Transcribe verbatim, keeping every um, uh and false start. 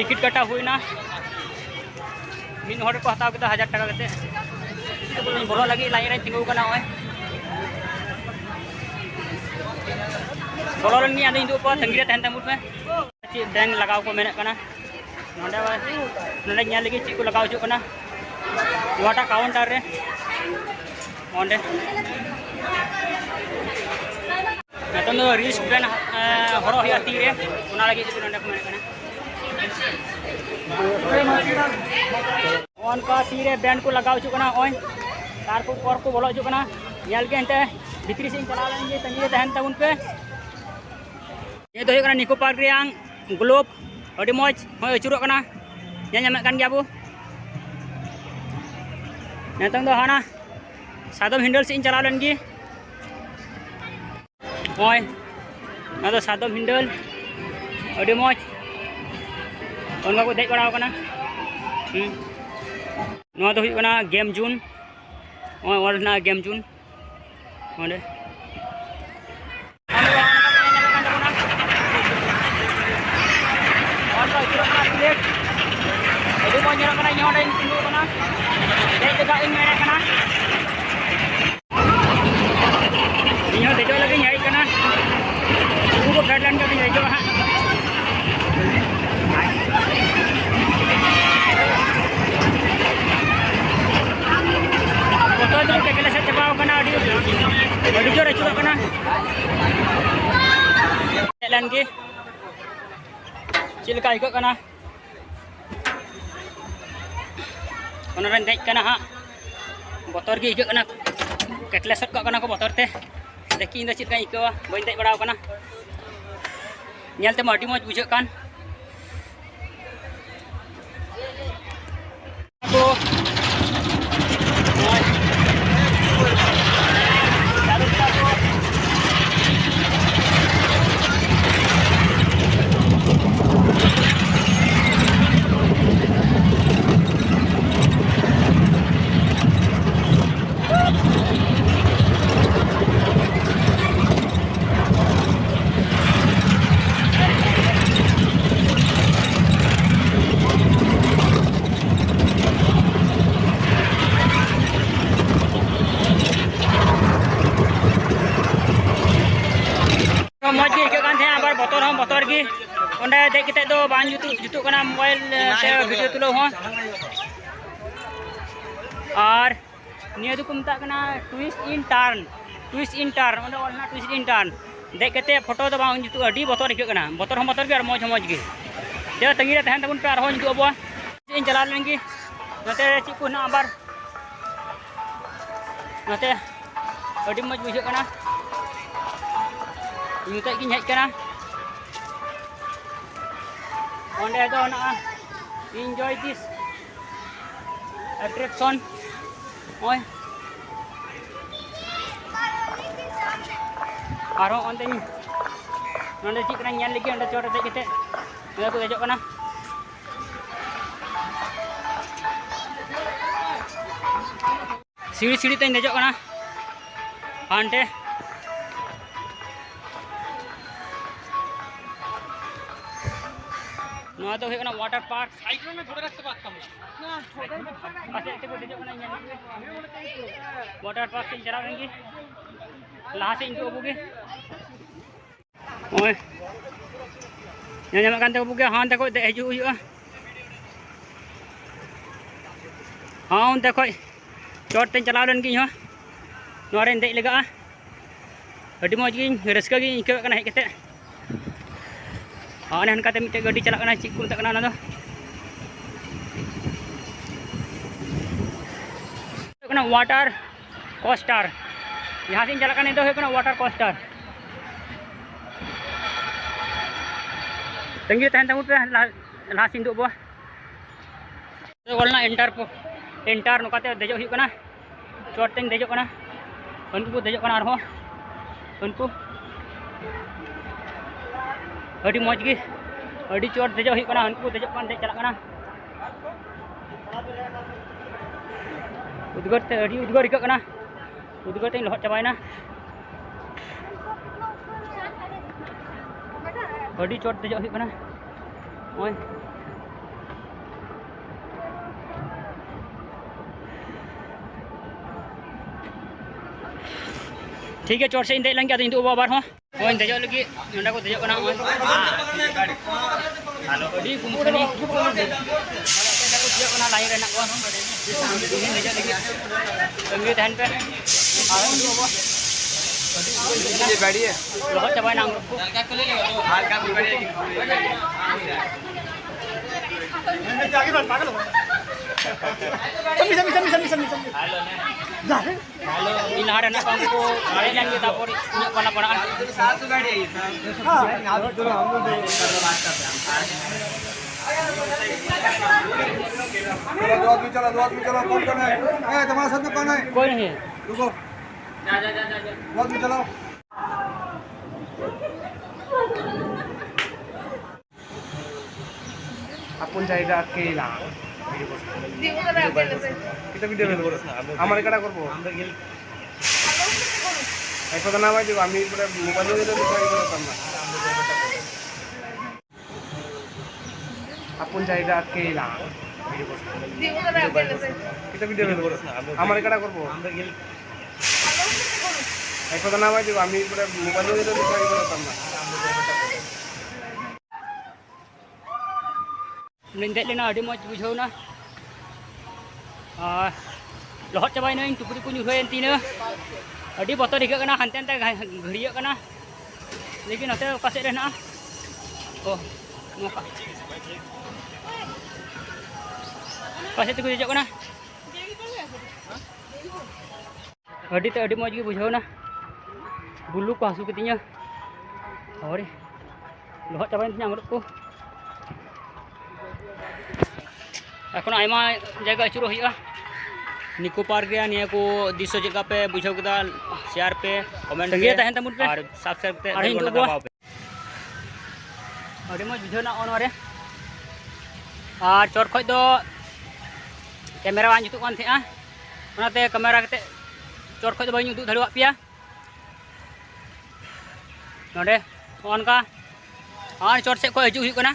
Ticket ᱠᱟᱴᱟᱣ ᱦᱩᱭᱱᱟ, ᱢᱤᱫ ᱦᱚᱲ ᱠᱚ ᱦᱟᱛᱟᱣ ᱠᱮᱫᱟ ᱦᱟᱡᱟᱨ ᱴᱟᱠᱟ ᱠᱟᱛᱮ᱾ ᱤᱧ ᱵᱚᱞᱚ ᱞᱟᱹᱜᱤᱫ ᱞᱟᱭᱤᱱ ᱨᱮᱧ ᱛᱤᱸᱜᱩ ᱠᱟᱱᱟ᱾ ᱱᱚᱜᱼᱚᱭ ᱵᱚᱞᱚ ᱞᱮᱱ ᱜᱤᱧ, ᱟᱫᱚᱧ ᱩᱫᱩᱜ ᱟᱠᱚᱣᱟ, ᱛᱟᱺᱜᱤ ᱨᱮ ᱛᱟᱦᱮᱱ ᱛᱟᱵᱚᱱ ᱯᱮ᱾ ᱪᱮᱫ ᱵᱮᱝᱠ ᱞᱟᱜᱟᱣ ᱠᱚ ᱢᱮᱱᱮᱫ ᱠᱟᱱᱟ ᱱᱚᱰᱮ, ᱱᱚᱰᱮ ᱧᱮᱞ ᱞᱟᱹᱜᱤᱫ ᱪᱮᱫ ᱠᱚ ᱞᱟᱜᱟᱣ ᱦᱚᱪᱚᱜ ᱠᱟᱱᱟ ᱱᱚᱣᱟᱴᱟᱜ ᱠᱟᱣᱩᱱᱴᱟᱨ ᱨᱮ᱾ ᱚᱸᱰᱮ ᱱᱤᱛᱚᱝ ᱫᱚ ᱨᱤᱥᱴ ᱵᱮᱱᱰ ᱦᱚᱨᱚᱜ ᱦᱩᱭᱩᱜᱼᱟ ᱛᱤ ᱨᱮ, ᱚᱱᱟ ᱞᱟᱹᱜᱤᱫ ᱛᱮ ᱱᱚᱰᱮ ᱠᱚ ᱢᱮᱱᱮᱫ ᱠᱟᱱᱟ᱾ ᱱᱚᱜᱼᱚ ᱱᱚᱝᱠᱟ ᱛᱤ ᱨᱮ ᱵᱮᱱᱰ ᱠᱚ ᱞᱟᱜᱟᱣ ᱦᱚᱪᱚᱜ ᱠᱟᱱᱟ ᱱᱚᱜᱼᱚᱭ, ᱛᱟᱨᱯᱚᱨ ᱯᱚᱨ ᱠᱚ ᱵᱚᱞᱚ ᱦᱚᱪᱚᱜ ᱠᱟᱱᱟ᱾ ᱧᱮᱞ ᱜᱮ ᱮᱱᱛᱮ ᱵᱷᱤᱛᱨᱤ ᱥᱮᱫ ᱤᱧ ᱪᱟᱞᱟᱣ ᱞᱮᱱ ᱜᱮ, ᱛᱟᱺᱜᱤ ᱨᱮ ᱛᱟᱦᱮᱱ ᱛᱟᱵᱚᱱ ᱯᱮ᱾ ᱱᱤᱭᱟᱹ ᱫᱚ ᱦᱩᱭᱩᱜ ᱠᱟᱱᱟ ᱱᱤᱠᱳ ᱯᱟᱨᱠ ᱨᱮᱭᱟᱝ ᱜᱞᱳᱵ, ᱟᱹᱰᱤ ᱢᱚᱡᱽ ᱦᱚᱸ ᱟᱹᱪᱩᱨᱚᱜ ᱠᱟᱱᱟ, ᱧᱮᱞ ᱧᱟᱢᱮᱫ ᱠᱟᱱ ᱜᱮᱭᱟ ᱵᱚ᱾ ᱱᱤᱛᱚᱝ ᱫᱚ ᱦᱟᱱᱟ ᱥᱟᱫᱚᱢ ᱦᱤᱸᱰᱟᱹᱞ ᱥᱮᱫ ᱤᱧ ᱪᱟᱞᱟᱣ ᱞᱮᱱ ᱜᱮ᱾ ᱱᱚᱜᱼᱚᱭ ᱱᱚᱣᱟ ᱫᱚ ᱥᱟᱫᱚᱢ ᱦᱤᱸᱰᱟᱹᱞ, ᱟᱹᱰᱤ ᱢᱚᱡᱽ᱾ ᱚᱱᱠᱟ ᱠᱚ ᱫᱮᱡ ᱵᱟᱲᱟᱣ ᱠᱟᱱᱟ᱾ ᱦᱩᱸ᱾ ᱱᱚᱣᱟ ᱫᱚ ᱦᱩᱭᱩᱜ ᱠᱟᱱᱟ ᱜᱮᱢ ᱡᱳᱱ, ᱱᱚᱜᱼᱚᱭ ᱚᱸᱰᱮ ᱦᱮᱱᱟᱜᱼᱟ ᱜᱮᱢ ᱡᱳᱱ᱾ ᱚᱸᱰᱮ ᱟᱹᱰᱤ ᱢᱚᱡᱽ ᱧᱮᱞᱚᱜ ᱠᱟᱱᱟ, ᱤᱧ ᱦᱚᱸ ᱚᱸᱰᱮᱧ ᱛᱤᱸᱜᱩ ᱟᱠᱟᱱᱟ, ᱫᱮᱡ ᱞᱟᱹᱜᱤᱫ ᱤᱧ ᱢᱮᱱᱮᱫ ᱠᱟᱱᱟ᱾ ᱤᱧ ᱦᱚᱸ ᱫᱮᱡᱚᱜ ᱞᱟᱹᱜᱤᱫ ᱤᱧ ᱦᱮᱡ ᱟᱠᱟᱱᱟ, ᱩᱱᱠᱩ ᱠᱚ ᱯᱷᱮᱰ ᱞᱮᱱ ᱠᱷᱟᱱ ᱤᱧ ᱫᱮᱡᱚᱜᱼᱟ ᱦᱟᱸᱜ᱾ ᱵᱚᱛᱚᱨ ᱫᱚ ᱠᱮᱠᱮᱞᱮ ᱥᱮᱫ ᱪᱟᱵᱟᱣ ᱠᱟᱱᱟ, ᱟᱹᱰᱤ, ᱟᱹᱰᱤ ᱡᱳᱨ ᱟᱹᱪᱩᱨᱚᱜ ᱠᱟᱱᱟ᱾ ᱦᱮᱡ ᱞᱮᱱ ᱜᱮ, ᱪᱮᱫ ᱞᱮᱠᱟ ᱟᱹᱭᱠᱟᱹᱜ ᱠᱟᱱᱟ? ᱚᱱᱟ ᱨᱮᱧ ᱫᱮᱡ ᱠᱟᱱᱟ ᱦᱟᱸᱜ, ᱵᱚᱛᱚᱨ ᱜᱮ ᱟᱹᱭᱠᱟᱹᱜ ᱠᱟᱱᱟ, ᱠᱮᱠᱞᱮ ᱥᱚᱫ ᱠᱟᱜ ᱠᱟᱱᱟ ᱠᱚ ᱵᱚᱛᱚᱨ ᱛᱮ᱾ ᱫᱮᱠᱷᱤ ᱤᱧ ᱫᱚ ᱪᱮᱫ ᱞᱮᱠᱟᱧ ᱟᱹᱭᱠᱟᱹᱣᱟ, ᱵᱟᱹᱧ ᱫᱮᱡ ᱵᱟᱲᱟᱣ ᱠᱟᱱᱟ᱾ ᱧᱮᱞ ᱛᱮᱢᱟ ᱟᱹᱰᱤ ᱢᱚᱡᱽ ᱵᱩᱡᱷᱟᱹᱜ ᱠᱟᱱ᱾ ᱵᱟᱝ ᱡᱩᱛᱩᱜ ᱡᱩᱛᱩᱜ ᱠᱟᱱᱟ ᱢᱳᱵᱟᱭᱤᱞ ᱛᱮ ᱵᱷᱤᱰᱤᱭᱳ ᱛᱩᱞᱟᱹᱣ ᱦᱚᱸ᱾ ᱟᱨ ᱱᱤᱭᱟᱹ ᱫᱚᱠᱚ ᱢᱮᱛᱟᱜ ᱠᱟᱱᱟ twist in turn, twist in turn, ᱚᱸᱰᱮ ᱚᱞ ᱦᱮᱱᱟᱜ twist in turn᱾ ᱫᱮᱡ ᱠᱟᱛᱮ ᱯᱷᱳᱴᱳ ᱫᱚ ᱵᱟᱝ ᱡᱩᱛᱩᱜᱼᱟ, ᱟᱹᱰᱤ ᱵᱚᱛᱚᱨ ᱟᱹᱭᱠᱟᱹᱜ ᱠᱟᱱᱟ, ᱵᱚᱛᱚᱨ ᱦᱚᱸ ᱵᱚᱛᱚᱨ ᱜᱮ ᱟᱨ ᱢᱚᱡᱽ ᱦᱚᱸ ᱢᱚᱡᱽ ᱜᱮ᱾ ᱡᱮ ᱛᱟᱺᱜᱤ ᱨᱮ ᱛᱟᱦᱮᱱ ᱛᱟᱵᱚᱱ ᱯᱮ, ᱟᱨᱦᱚᱸ ᱦᱤᱡᱩᱜ ᱟᱵᱚ᱾ ᱤᱧ ᱪᱟᱞᱟᱣ ᱞᱮᱱ ᱜᱮ, ᱱᱚᱛᱮ ᱪᱮᱫ ᱠᱚ ᱦᱮᱱᱟᱜᱼᱟ ᱟᱵᱟᱨ᱾ ᱱᱚᱛᱮ ᱟᱹᱰᱤ ᱢᱚᱡᱽ ᱵᱩᱡᱷᱟᱹᱜ ᱠᱟᱱᱟ, ᱱᱤᱛᱚᱜ ᱜᱤᱧ ᱦᱮᱡ ᱠᱟᱱᱟ᱾ ᱚᱸᱰᱮ ᱫᱚ ᱦᱮᱱᱟᱜᱼᱟ enjoy this attraction᱾ ᱱᱚᱜᱼᱚᱭ ᱟᱨᱦᱚᱸ ᱚᱱᱛᱮᱧ, ᱱᱚᱸᱰᱮ ᱪᱮᱫ ᱠᱟᱱᱟ ᱧᱮᱞ ᱞᱟᱹᱜᱤᱫ, ᱚᱸᱰᱮ ᱪᱚᱴ ᱨᱮ ᱫᱮᱡ ᱠᱟᱛᱮ ᱱᱚᱸᱰᱮ ᱠᱚ ᱫᱮᱡᱚᱜ ᱠᱟᱱᱟ᱾ ᱥᱤᱲᱤ ᱥᱤᱲᱤ ᱛᱮᱧ ᱫᱮᱡᱚᱜ ᱠᱟᱱᱟ ᱦᱟᱱᱛᱮ᱾ ᱱᱚᱣᱟ ᱫᱚ ᱦᱩᱭᱩᱜ ᱠᱟᱱᱟ water park᱾ ᱯᱟᱥᱮᱡ ᱛᱮᱠᱚ ᱫᱮᱡᱚᱜ ᱠᱟᱱᱟ, ᱧᱮᱞ ᱢᱮ᱾ Water park ᱥᱮᱫ ᱤᱧ ᱪᱟᱞᱟᱣ ᱞᱮᱱ ᱜᱮ, ᱞᱟᱦᱟ ᱥᱮᱫ ᱤᱧ ᱩᱫᱩᱜ ᱟᱵᱚ ᱜᱮ᱾ ᱱᱚᱜᱼᱚᱭ ᱧᱮᱞ ᱧᱟᱢᱚᱜ ᱠᱟᱱ ᱛᱟᱠᱚ ᱜᱮ, ᱦᱟᱱᱛᱮ ᱠᱷᱚᱡ ᱫᱮᱡ ᱦᱤᱡᱩᱜ ᱦᱩᱭᱩᱜᱼᱟ᱾ ᱦᱚᱸ, ᱚᱱᱛᱮ ᱠᱷᱚᱡ ᱪᱚᱴ ᱛᱮᱧ ᱪᱟᱞᱟᱣ ᱞᱮᱱ ᱜᱮ ᱤᱧ ᱦᱚᱸ, ᱱᱚᱣᱟ ᱨᱮᱧ ᱫᱮᱡ ᱞᱮᱜᱟᱜᱼᱟ᱾ ᱟᱹᱰᱤ ᱢᱚᱡᱽ ᱜᱤᱧ, ᱨᱟᱹᱥᱠᱟᱹ ᱜᱤᱧ ᱟᱹᱭᱠᱟᱹᱣᱮᱫ ᱠᱟᱱᱟ ᱦᱮᱡ ᱠᱟᱛᱮ᱾ ᱟᱨ ᱚᱱᱮ ᱦᱟᱱᱠᱟᱛᱮ ᱢᱤᱫᱴᱮᱡ ᱜᱟᱹᱰᱤ ᱪᱟᱞᱟᱜ ᱠᱟᱱᱟ, ᱪᱮᱫ ᱠᱚ ᱢᱮᱛᱟᱜ ᱠᱟᱱᱟ ᱚᱱᱟ ᱫᱚ? ᱦᱩᱭᱩᱜ ᱠᱟᱱᱟ water coaster᱾ ᱡᱟᱦᱟᱸ ᱥᱮᱫ ᱤᱧ ᱪᱟᱞᱟᱜ ᱠᱟᱱᱟ, ᱱᱤᱭᱟᱹ ᱫᱚ ᱦᱩᱭᱩᱜ ᱠᱟᱱᱟ water coaster᱾ ᱛᱟᱺᱜᱤ ᱨᱮ ᱛᱟᱦᱮᱱ ᱛᱟᱵᱚᱱ ᱯᱮ, ᱞᱟᱦᱟ, ᱞᱟᱦᱟ ᱥᱮᱫ ᱤᱧ ᱩᱫᱩᱜ ᱟᱵᱚᱣᱟ᱾ ᱚᱞ ᱨᱮᱱᱟᱜ enter ᱯᱚ-, enter ᱱᱚᱝᱠᱟᱛᱮ ᱫᱮᱡᱚᱜ ᱦᱩᱭᱩᱜ ᱠᱟᱱᱟ᱾ ᱪᱚᱴ ᱛᱮᱧ ᱫᱮᱡᱚᱜ ᱠᱟᱱᱟ᱾ ᱩᱱᱠᱩ ᱠᱚ ᱫᱮᱡᱚᱜ ᱠᱟᱱᱟ ᱟᱨᱦᱚᱸ᱾ ᱩᱱᱠᱩ ᱟᱹᱰᱤ ᱢᱚᱡᱽ ᱜᱮ, ᱟᱹᱰᱤ ᱪᱚᱴ ᱫᱮᱡᱚᱜ ᱦᱩᱭᱩᱜ ᱠᱟᱱᱟ᱾ ᱩᱱᱠᱩ ᱠᱚ ᱫᱮᱡᱚᱜ ᱠᱟᱱ, ᱫᱮᱡ ᱪᱟᱞᱟᱜ ᱠᱟᱱᱟ᱾ ᱩᱫᱽᱜᱟᱹᱨ ᱛᱮ ᱟᱹᱰᱤ ᱩᱫᱽᱜᱟᱹᱨ ᱟᱹᱭᱠᱟᱹᱜ ᱠᱟᱱᱟ᱾ ᱩᱫᱽᱜᱟᱹᱨ ᱛᱮᱧ ᱞᱚᱦᱚᱫ ᱪᱟᱵᱟᱭᱮᱱᱟ᱾ ᱟᱹᱰᱤ ᱪᱚᱴ ᱫᱮᱡᱚᱜ ᱦᱩᱭᱩᱜ ᱠᱟᱱᱟ᱾ ᱱᱚᱜᱼᱚᱭ᱾ ᱴᱷᱤᱠ ᱜᱮᱭᱟ, ᱪᱚᱴ ᱥᱮᱫ ᱤᱧ ᱫᱮᱡ ᱞᱮᱱ ᱜᱮ, ᱟᱫᱚᱧ ᱩᱫᱩᱜ ᱟᱵᱚᱱ ᱟᱵᱟᱨ ᱦᱚᱸ᱾ ᱱᱚᱜᱼᱚᱭ ᱤᱧ ᱫᱮᱡᱚᱜ ᱞᱟᱹᱜᱤᱫ, ᱱᱚᱸᱰᱮ ᱠᱚ ᱫᱮᱡᱚᱜ ᱠᱟᱱᱟ, ᱱᱚᱜᱼᱚᱭ᱾ ᱟᱹᱰᱤ ᱜᱩᱢᱴᱷᱟᱹᱱᱤ ᱦᱚᱲ ᱠᱚ ᱛᱤᱭᱳᱜ ᱠᱟᱱᱟ, ᱞᱟᱭᱤᱱ ᱨᱮ ᱦᱮᱱᱟᱜ ᱠᱚᱣᱟ᱾ ᱛᱤᱦᱤᱧ ᱦᱤᱡᱩᱜ ᱞᱟᱹᱜᱤᱫ ᱛᱟᱺᱜᱤ ᱛᱟᱦᱮᱱ ᱯᱮ᱾ ᱟᱨ ᱩᱰᱩᱠ ᱟᱵᱚ᱾ ᱞᱚᱦᱚᱫ ᱪᱟᱵᱟᱭᱮᱱᱟ ᱟᱝᱨᱚᱵ ᱠᱚ᱾ ᱤᱧ ᱞᱟᱦᱟ ᱨᱮ ᱦᱮᱱᱟᱜ ᱠᱚᱣᱟ, ᱩᱱᱠᱩ ᱠᱚ ᱦᱮᱡ ᱞᱮᱱ ᱜᱮ, ᱛᱟᱨᱯᱚᱨ ᱤᱧᱟᱹᱜ ᱯᱟᱞᱟ ᱯᱟᱲᱟᱜᱼᱟ᱾ चलो, दो आदमी चलो, दो आदमी चलो, कौन कौन है? ए, तुम्हारे साथ में कौन है? कोई नहीं है। रुको। दो आदमी चलो। अपन जाएगा अकेला। কিতা ভিডিও বের করছ না? আমার কাটা করবো। এখন তো না ভাই, আমি পরে মোবাইল দিয়ে দিতে পারবো না। अपन जाएगा अकेला। কিতা ভিডিও বের করছ না? আমার কাটা করবো। এখন তো না ভাই, আমি পরে মোবাইল দিয়ে দিতে পারবো না। ᱚᱸᱰᱮᱧ ᱫᱮᱡ ᱞᱮᱱᱟ, ᱟᱹᱰᱤ ᱢᱚᱡᱽ ᱵᱩᱡᱷᱟᱹᱣ ᱮᱱᱟ᱾ ᱟᱨ ᱞᱚᱦᱚᱫ ᱪᱟᱵᱟᱭᱮᱱᱟᱹᱧ, ᱴᱩᱯᱨᱤ ᱠᱚ ᱧᱩᱨᱦᱟᱹᱭᱮᱱ ᱛᱤᱧᱟᱹ᱾ ᱟᱹᱰᱤ ᱵᱚᱛᱚᱨ ᱟᱹᱭᱠᱟᱹᱜ ᱠᱟᱱᱟ, ᱦᱟᱱᱛᱮ ᱱᱟᱛᱮ ᱜᱷᱟ-, ᱜᱷᱟᱹᱲᱭᱟᱹᱜ ᱠᱟᱱᱟ᱾ ᱞᱮᱠᱤᱱ ᱱᱚᱛᱮ ᱚᱠᱟ ᱥᱮᱫ ᱨᱮ ᱦᱮᱱᱟᱜᱼᱟ? ᱚ, ᱱᱚᱝᱠᱟ᱾ ᱚᱠᱟ ᱥᱮᱫ ᱛᱮᱠᱚ ᱫᱮᱡᱚᱜ ᱠᱟᱱᱟ? ᱟᱹᱰᱤ ᱛᱮ ᱟᱹᱰᱤ ᱢᱚᱡᱽ ᱜᱮ ᱵᱩᱡᱷᱟᱹᱣ ᱮᱱᱟ᱾ ᱵᱩᱞᱩ ᱠᱚ ᱦᱟᱹᱥᱩ ᱠᱤᱫᱤᱧᱟ᱾ ᱦᱳᱭ, ᱞᱚᱦᱚᱫ ᱪᱟᱵᱟᱭᱮᱱ ᱛᱤᱧᱟ ᱟᱝᱨᱚᱵ ᱠᱚ᱾ ᱮᱠᱷᱚᱱ ᱟᱭᱢᱟ ᱡᱟᱭᱜᱟ ᱟᱹᱪᱩᱨᱚᱜ ᱦᱩᱭᱩᱜᱼᱟ᱾ ᱱᱤᱠᱳ ᱯᱟᱨᱠ ᱨᱮᱭᱟᱜ ᱱᱤᱭᱟᱹ ᱠᱚ ᱫᱨᱤᱥᱥᱚ ᱪᱮᱫ ᱞᱮᱠᱟ ᱯᱮ ᱵᱩᱡᱷᱟᱹᱣ ᱠᱮᱫᱟ, share ᱯᱮ, comment ᱛᱟᱺᱜᱤ ᱨᱮ ᱨᱮ ᱛᱟᱦᱮᱱ ᱛᱟᱵᱚᱱ ᱯᱮ᱾ ᱟᱨ subscribe ᱠᱟᱛᱮ ᱟᱨᱦᱚᱸ bell ᱦᱤᱡᱩᱜ ᱵᱚᱴᱚᱱ ᱟᱵᱚ᱾ ᱫᱟᱵᱟᱣ ᱯᱮ᱾ ᱟᱹᱰᱤ ᱢᱚᱡᱽ ᱵᱩᱡᱷᱟᱹᱣ ᱮᱱᱟ ᱱᱚᱜᱼᱚ ᱱᱚᱣᱟ ᱨᱮ᱾ ᱟᱨ ᱪᱚᱴ ᱠᱷᱚᱡ ᱫᱚ camera ᱵᱟᱝ ᱡᱩᱛᱩᱜ ᱠᱟᱱ ᱛᱟᱦᱮᱸᱜᱼᱟ, ᱚᱱᱟᱛᱮ camera ᱠᱟᱛᱮ ᱪᱚᱴ ᱠᱷᱚᱡ ᱫᱚ ᱵᱟᱹᱧ ᱩᱫᱩᱜ ᱫᱟᱲᱮᱭᱟᱜ ᱯᱮᱭᱟ᱾ ᱱᱚᱰᱮ ᱱᱚᱜᱼᱚ ᱱᱚᱝᱠᱟ ᱟᱨ ᱪᱚᱴ ᱥᱮᱫ ᱠᱷᱚᱡ ᱦᱤᱡᱩᱜ ᱦᱩᱭᱩᱜ ᱠᱟᱱᱟ᱾